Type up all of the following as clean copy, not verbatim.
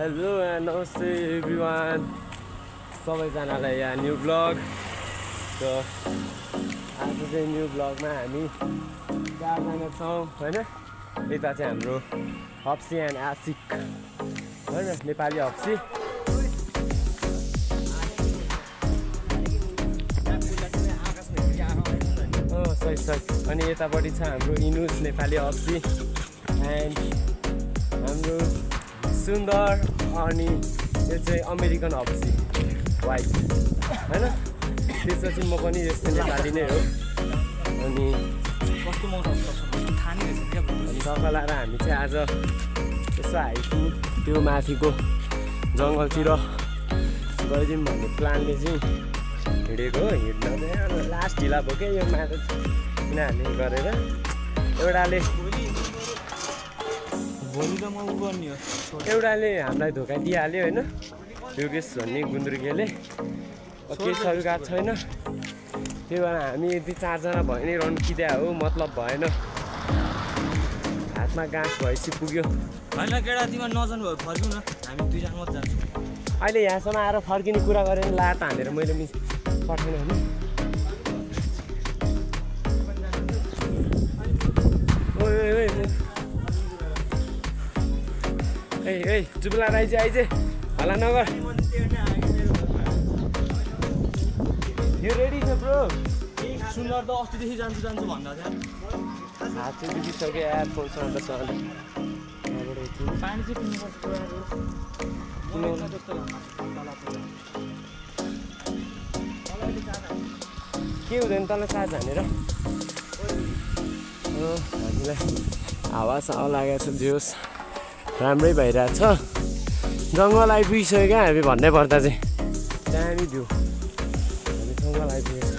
Hello and नमस्ते everyone सबैजनालाई यहाँ न्यू ब्लग त आज चाहिँ न्यू ब्लगमा हामी 4 जना छौँ हैन। यता चाहिँ हाम्रो हप्सी एन्ड आशिक हैन, नेपाली हप्सी सही अनि यतापट्टि छ हाम्रो इनुस नेपाली हप्सी एन्ड हाम्रो सुन्दर अनि यो चाहिँ अमेरिकन हप्सी वाइट हैन। त्यसपछि म पनि यस्तै नेपाली नै हो अनि तपाईँलाई हामी चाहिँ आज यसो हाइकिङ त्यो माथिको जङ्गलतिर गइदिउँ भन्ने प्लानले चाहिँ हिँडेको हो। हिँड्न चाहिँ लास्ट ढिला भयो क्या यो माथि यिनीहरूले गरेर एउटाले हामीलाई धोका दिइहाल्यो होइन, योगेश भन्ने गुन्द्रुकेले केही सरुका छैन। त्यही भएर हामी यदि 4 जना भयो नि रन्किँदै हो, मतलब भएन, हातमा गाँस भएपछि पुग्यो होइन केटा तिमीहरू नजानु भयो फर्किउँ न, हामी 2 जना मात्र जान्छौँ। अहिले यहाँसम्म आएर फर्किने कुरा गरेर लात हानेर मैले पठाएन होइन। ए चुप्ला आइज हल्ला नगर। यो रेडी छ ब्रो। सुन्दर त अस्तिदेखि जान्छु भन्दा थियो, हात चाहिँ दुखिसक्यो यार फोनसँग त सर। पानी चाहिँ पिउनुपर्छ के हुँदैन तल चार्ज हानेर। हामीलाई हावा लागेको छ, जोस् राम्रै भइरहेछ। जङ्गल आइपुगिसक्यो क्या हामी भन्नै पर्दा चाहिँ दामी भ्यू। हामी जङ्गल आइपुगेको छ।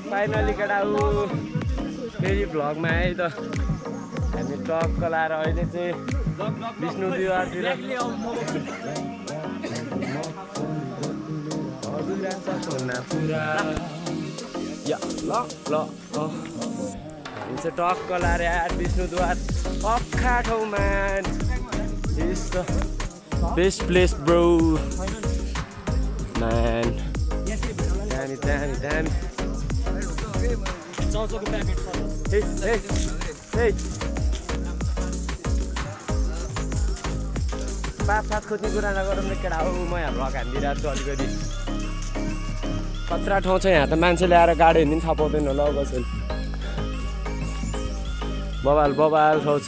फाइनली केटा फेरि भ्लगमा आयो त। हामी टक्क लाएर अहिले चाहिँ विष्णु विवाहतिर हामी चाहिँ टक्क लाएर यार विष्णुद्वार अक्खा ठाउँमा। Is the best place bro man. दामी 5-7 खोज्ने कुरा नगरौँ न केटा हो। म यहाँ भ्लग हानिदिइरहेको छु अलिकति। खतरा ठाउँ छ यहाँ त, मान्छेले आएर गाडी हिँड्नु थाहा पाउँदैन होला। कसैले बबाल ठाउँ छ।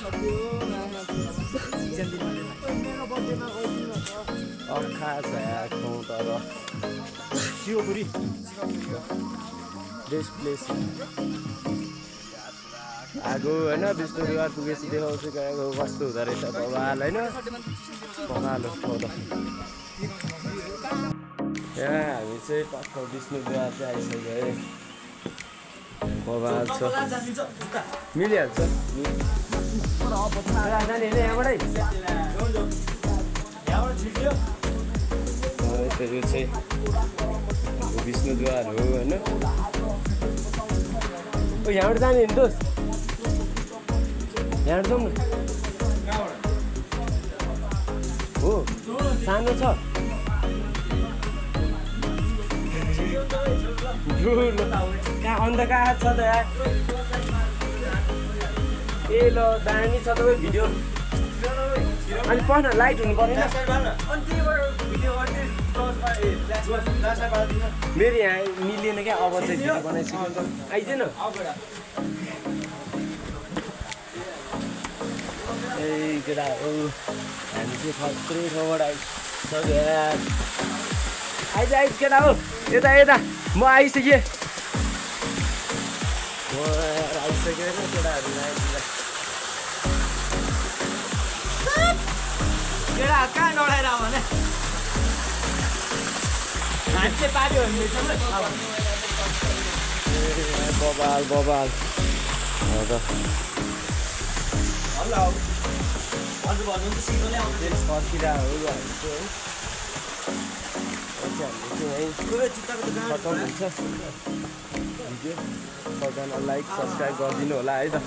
अखा छ यहाँ ठाउँ तर शिवपुरी बेस्ट प्लेस। आगो होइन विष्णु विवाह पुगेपछि देखाउँछु कस्तो हुँदो रहेछ बबाल होइन। बबाल हो त यहाँ हामी चाहिँ पक्क विष्णु विवाह चाहिँ आइसक्यो है। बबाल छ, मिलिहाल्छ। यो चाहिँ विष्णुद्वार हो होइन। यहाँबाट जाने नि दोस्त, यहाँबाट जाउँ न। हो सानो छ अन्त कहाँ छ त यार। ए ल दामी छ तपाईँ भिडियो अनि पढ्न लाइट हुनु परेन। मेरो यहाँ मिलेन क्या, अब चाहिँ भिडियो बनाइसक्यो। आइज न ए केटा हो। हामी चाहिँ खत्रै ठाउँबाट आइसक्यो यार। आइज केटा हो, यता म आइसकेँ। आइसक्यो होइन केटाहरू केटा कहाँ डढाएर भने हातले पार्यो भने बबाल बबाल हेलो हजुर भन्नु त सिधै आउँछ फर्किरहेको भनेको है खतम हुन्छ भिडियो सबजना लाइक सब्सक्राइब गरिदिनु होला है त